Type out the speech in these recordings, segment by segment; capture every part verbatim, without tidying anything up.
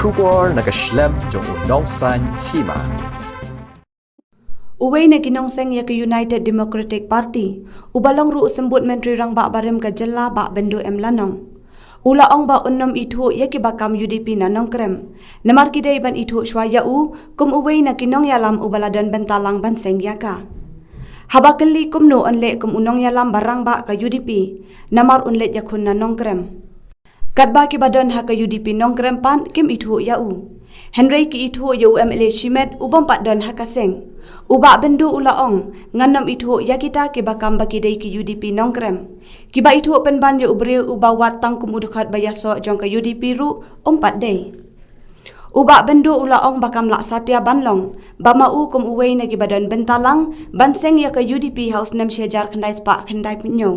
Khubor na ka shlem jong u nongsaiñ hima. Uwei na ki nongseng ïa ka United Democratic Party, uba long ruh u symbud Myntri Rangbah barim ka jylla, Bah Byndu M Lanong, u la ong ba un nym ithuh ïa kiba kam U D P na Nongkrem, namar ki dei ban ithuh shuwa ïa u kum uwei na ki nongïalam uba la don bynta lang ban seng ïa ka. Haba kylli kumno yn leh kum u nongïalam ba rangbah ka U D P, namar un leit ïakhun na Nongkrem. Katba kiba don ha ka U D P Nongkrem pat kim ithuh ïa u. Hynrei ki ithuh ïa u M L A shimet u bym pat don ha ka seng. U Bah Byndu u la ong, ngan nym ithuh ïa kita kiba kam ba ki dei ki U D P Nongkrem. Kiba ithuh pynban ïa u briew uba wad tang kum u dkhot ba ïasoh jong ka U D P ruh um pat dei. U Bah Byndu u la ong ba kam lah satia ban long ba ma u kum uwei na kiba don bynta lang ban seng ïa ka U D P ha u snem shi hajar khyndai spah khyndai phew hynñiew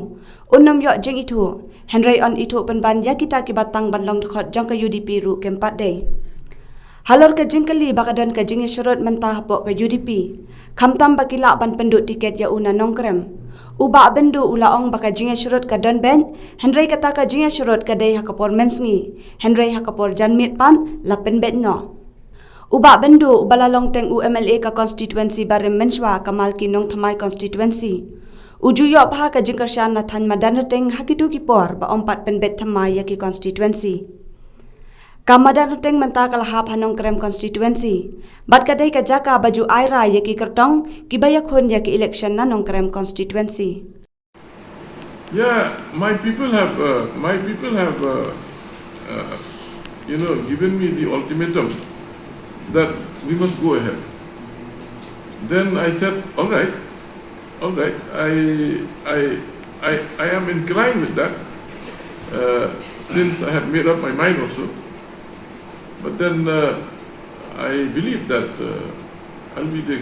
un nym ïoh jingithuh, hynrei yn ithuh pynban ïa kita kiba tang ban long dkhot jong ka U D P ruh kim pat dei. Halor ka jingkylli ba ka don ka jingïasyrut mynta hapoh ka U D P, khamtam ba ki lah ban pynduh tiket ïa u na Nongkrem, u Bah Byndu u la ong ba ka jingïasyrut ka don beit, hynrei kata ka jingïasyrut ka dei ha ka por mynsngi, hynrei ha ka por janmiet pat la pynbeit noh. U Bah Byndu uba la long teng u M L A ka constituency barim mynshuwa, ka Malki Nongthymmai constituency, u ju ïoh bha ka jingkyrshan na thaiñ Madanrting ha kito ki por ba um pat pynbeit thymmai ïa ki constituency. Ka Madanrting mynta ka la hap ha Nongkrem constituency, bad ka dei ka jaka ba ju ai rai ïa ki kyrtong kiba ïakhun ïa ki election na Nongkrem constituency. Yeah, my people have, uh, my people have, uh, uh, you know, given me the ultimatum that we must go ahead. Then I said, all right, all right, I, I, I, I am inclined with that, uh, since I have made up my mind also. But then uh, I believe that uh, I'll be the,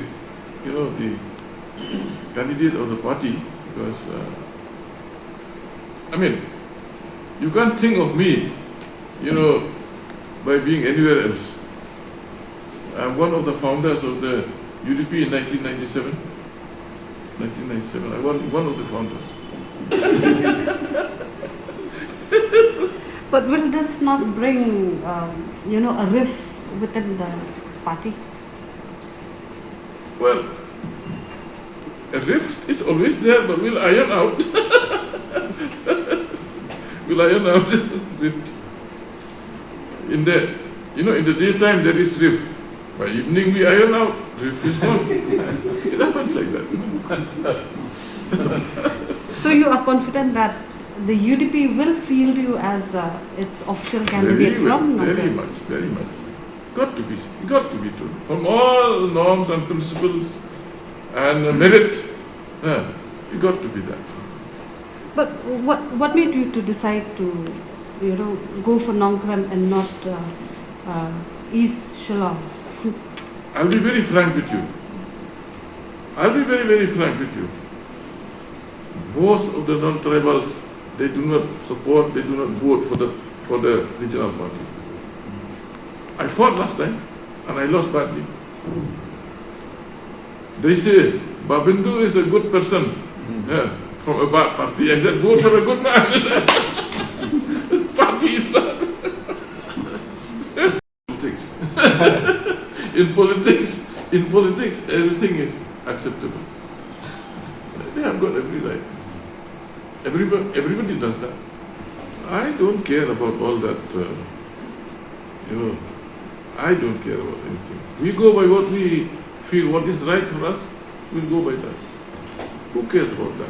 you know, the candidate of the party because, uh, I mean, you can't think of me, you know, by being anywhere else. I'm one of the founders of the U D P in nineteen ninety-seven. Nineteen ninety-seven. I was one of the founders. But will this not bring, um, you know, a rift within the party? Well, a rift is always there, but we'll iron out. We'll iron out the rift. In the, you know, in the daytime there is rift. By evening we iron out, rift is gone. It happens like that. So you are confident that the U D P will field you as uh, its official candidate Very, from very Nongkrem? much, very much. Got to be, got to be told. From all norms and principles and merit, uh, it got to be that. But what what made you to decide to, you know, go for Nongkrem and not uh, uh, East Shillong? I'll be very frank with you. I'll be very, very frank with you. Most of the non-tribals, they do not support, they do not vote for the for the regional parties. I fought last time and I lost badly. They say Babindu is a good person, yeah, from a bad party. I said, vote for a good man. Party is bad. Politics. In politics, in politics, everything is acceptable. They have got every right. Everybody, everybody does that. I don't care about all that. Uh, you know, I don't care about anything. We go by what we feel, what is right for us. We'll go by that. Who cares about that?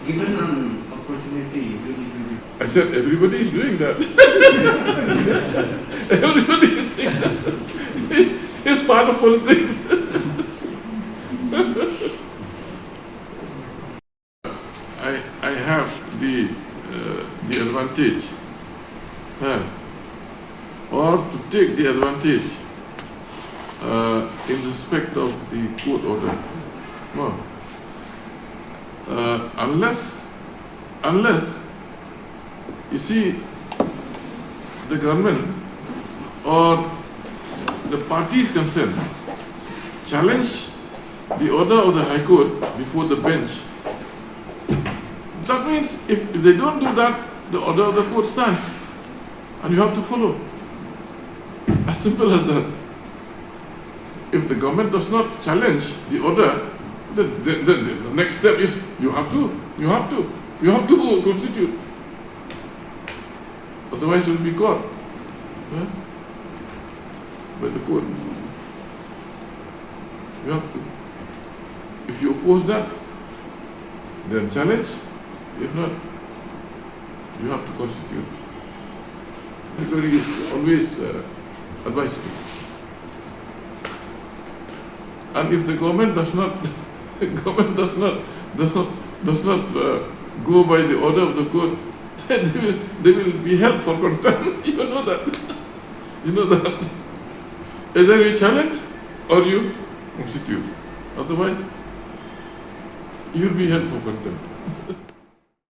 Given an opportunity, will you be I said everybody is doing that. Everybody is doing that. It's part of politics. I, I have the, uh, the advantage, uh, or to take the advantage uh, in respect of the court order. No. Uh, unless, unless, you see, the government or the parties concerned challenge the order of the High Court before the bench, that means if, if they don't do that, the order of the court stands and you have to follow. As simple as that. If the government does not challenge the order, then, then, then the next step is you have to, you have to, you have to constitute. Otherwise, you'll be caught, huh, by the court. You have to. If you oppose that, then challenge. If not, you have to constitute. Everybody is always uh, advisable. And if the government does not, the government does not, does not, does not uh, go by the order of the court, then they will, they will be held for contempt. You know that. You know that. Either you challenge or you constitute. Otherwise, you'll be held for contempt.